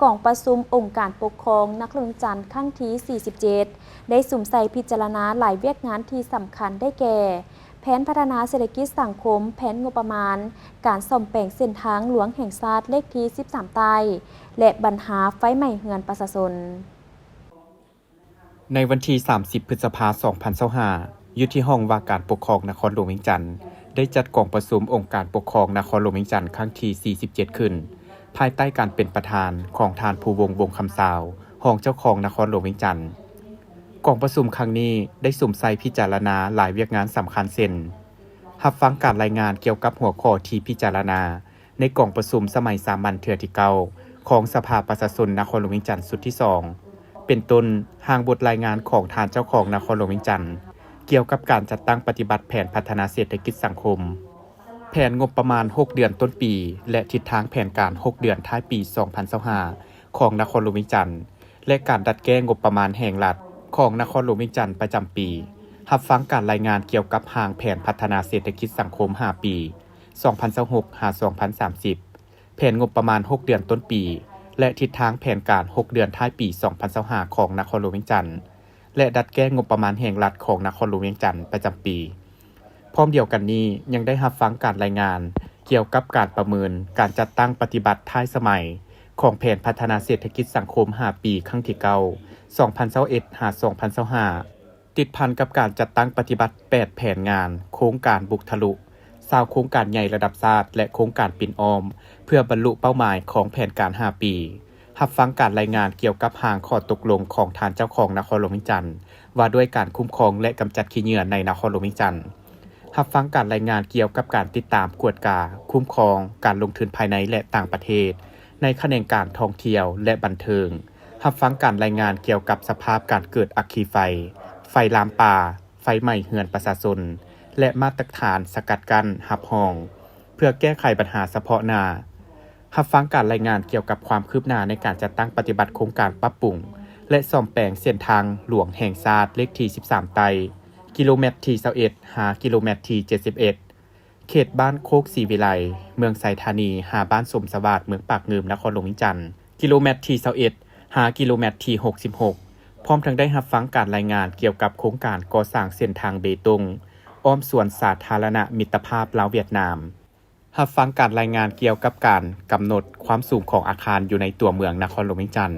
ກອງປະຊຸມອົງການປົກຄອງນະຄອນຫຼວງວຽງຈັນຄັ້ງທີສີ່ສິບເຈັດ ໄດ້ສຸມໃສ່ພິຈາລະນາຫຼາຍວຽກງານທີ່ສຳຄັນ ໄດ້ແກ່ ແຜນພັດທະນາເສດຖະກິດສັງຄົມ, ແຜນງົບປະມານ, ການສ້ອມແປງເສັ້ນທາງຫຼວງແຫ່ງຊາດເລກທີສິບສາມໃຕ້ ແລະ ບັນຫາໄຟໄໝ້ເຮືອນປະຊາຊົນ. ໃນວັນທີສາມສິບ ພຶດສະພາ ສອງພັນຊາວຫ້າ ຢູ່ທີ່ຫ້ອງວ່າການປົກຄອງນະຄອນຫຼວງວຽງຈັນ ໄດ້ຈັດກອງປະຊຸມອົງການປົກຄອງນະຄອນຫຼວງວຽງຈັນຄັ້ງທີສີ່ສິບເຈັດຂຶ້ນ ພາຍໃຕ້ການເປັນປະທານຂອງທ່ານ ພູວົງ ວົງຄຳຊາວ ຮອງເຈົ້າຄອງນະຄອນຫຼວງວຽງຈັນ. ກອງປະຊຸມຄັ້ງນີ້ໄດ້ສຸມໃສ່ພິຈາລະນາຫຼາຍວຽກງານສຳຄັນເຊັ່ນ: ຮັບຟັງການລາຍງານກ່ຽວກັບຫົວຂໍ້ທີ່ພິຈາລະນາ ໃນກອງປະຊຸມສະໄໝສາມັນເທື່ອທີເກົ້າ ຂອງສະພາປະຊາຊົນນະຄອນຫຼວງວຽງຈັນຊຸດທີສອງ ເປັນຕົ້ນ ຮ່າງບົດລາຍງານຂອງທ່ານເຈົ້າຄອງນະຄອນຫຼວງວຽງຈັນ ກ່ຽວກັບການຈັດຕັ້ງປະຕິບັດແຜນພັດທະນາເສດຖະກິດສັງຄົມ, ແຜນງົບປະມານຫົກເດືອນຕົ້ນປີ ແລະ ທິດທາງແຜນການຫົກເດືອນທ້າຍປີສອງພັນຊາວຫ້າ ຂອງນະຄອນຫຼວງວຽງຈັນ ແລະ ການດັດແກ້ງົບປະມານແຫ່ງລັດຂອງນະຄອນຫຼວງວຽງຈັນປະຈຳປີ, ຮັບຟັງການລາຍງານກ່ຽວກັບຮ່າງແຜນພັດທະນາເສດຖະກິດສັງຄົມຫ້າປີ, ສອງພັນຊາວຫົກ ຫາ ສອງພັນສາມສິບ, ແຜນງົບປະມານຫົກເດືອນຕົ້ນປີ ແລະ ທິດທາງແຜນການຫົກເດືອນທ້າຍປີສອງພັນຊາວຫ້າ ຂອງນະຄອນຫຼວງວຽງຈັນ ແລະ ດັດແກ້ງົບປະມານແຫ່ງລັດຂອງນະຄອນຫຼວງວຽງຈັນປະຈຳປີ. ພ້ອມດຽວກັນນີ້ ຍັງໄດ້ຮັບຟັງການລາຍງານກ່ຽວກັບການປະເມີນການຈັດຕັ້ງປະຕິບັດທ້າຍສະໄໝຂອງແຜນພັດທະນາເສດຖະກິດສັງຄົມຫ້າປີ ຄັ້ງທີເກົ້າ ສອງພັນຊາວເອັດ ຫາ ສອງພັນຊາວຫ້າ ຕິດພັນກັບການຈັດຕັ້ງປະຕິບັດແປດແຜນງານ, ໂຄງການບຸກທະລຸຊາວໂຄງການໃຫຍ່ລະດັບຊາດ ແລະ ໂຄງການປິ່ນອ້ອມ ເພື່ອບັນລຸເປົ້າໝາຍຂອງແຜນການຫ້າປີ, ຮັບຟັງການລາຍງານກ່ຽວກັບຮ່າງຂໍ້ຕົກລົງຂອງທ່ານເຈົ້າຄອງນະຄອນຫຼວງວຽງຈັນ ວ່າດ້ວຍການຄຸ້ມຄອງ ແລະ ກຳຈັດຂີ້ເຫຍື້ອໃນນະຄອນຫຼວງວຽງຈັນ, ຮັບຟັງການລາຍງານກ່ຽວກັບການຕິດຕາມ, ກວດກາ, ຄຸ້ມຄອງການລົງທຶນພາຍໃນ ແລະ ຕ່າງປະເທດ ໃນຂະແໜງການທ່ອງທ່ຽວ ແລະ ບັນເທີງ, ຮັບຟັງການລາຍງານກ່ຽວກັບສະພາບການເກີດອັກຄີໄຟ, ໄຟລາມປ່າ, ໄຟໄໝ້ເຮືອນປະຊາຊົນ ແລະ ມາດຕະຖານສະກັດກັ້ນຮັບຮອງ ເພື່ອແກ້ໄຂບັນຫາສະເພາະໜ້າ, ຮັບຟັງການລາຍງານກ່ຽວກັບຄວາມຄືບໜ້າໃນການຈັດຕັ້ງປະຕິບັດໂຄງການປັບປຸງ ແລະ ສ້ອມແປງເສັ້ນທາງຫຼວງແຫ່ງຊາດເລກທີສິບສາມໃຕ້, ກິໂລແມັດທີຊາວເອັດ ຫາ ກິໂລແມັດທີເຈັດສິບເອັດ ເຂດບ້ານໂຄກສີວິໄລ, ເມືອງໄຊທານີ ຫາ ບ້ານສົມສະຫວາດ, ເມືອງປາກງື່ມ, ນະຄອນຫຼວງວຽງຈັນ, ກິໂລແມັດທີຊາວເອັດ ຫາ ກິໂລແມັດທີຫົກສິບຫົກ, ພ້ອມທັງໄດ້ຮັບຟັງການລາຍງານກ່ຽວກັບໂຄງການກໍ່ສ້າງເສັ້ນທາງເບຕົງ ອ້ອມສວນສາທາລະນະມິດຕະພາບລາວຫວຽດນາມ, ຮັບຟັງການລາຍງານກ່ຽວກັບການກຳນົດຄວາມສູງຂອງອາຄານຢູ່ໃນຕົວເມືອງນະຄອນຫຼວງວຽງຈັນ,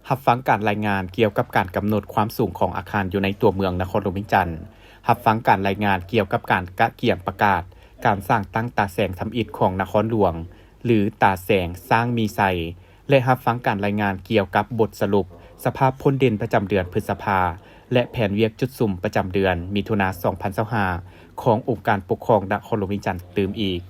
ຮັບຟັງການລາຍງານກ່ຽວກັບການກຳນົດຄວາມສູງຂອງອາຄານຢູ່ໃນຕົວເມືອງນະຄອນຫຼວງວຽງຈັນ, ຮັບຟັງການລາຍງານກ່ຽວກັບການກະກຽມປະກາດການສ້າງຕັ້ງຕາແສງທຳອິດຂອງນະຄອນຫຼວງ ຫຼື ຕາແສງຊ້າງມີໄຊ ແລະ ຮັບຟັງການລາຍງານກ່ຽວກັບບົດສະຫຼຸບສະພາບພົ້ນເດັ່ນປະຈຳເດືອນພຶດສະພາ ແລະ ແຜນວຽກຈຸດສຸມປະຈຳເດືອນມິຖຸນາ ສອງພັນຊາວຫ້າ ຂອງອົງການປົກຄອງນະຄອນຫຼວງວຽງຈັນຕື່ມອີກ.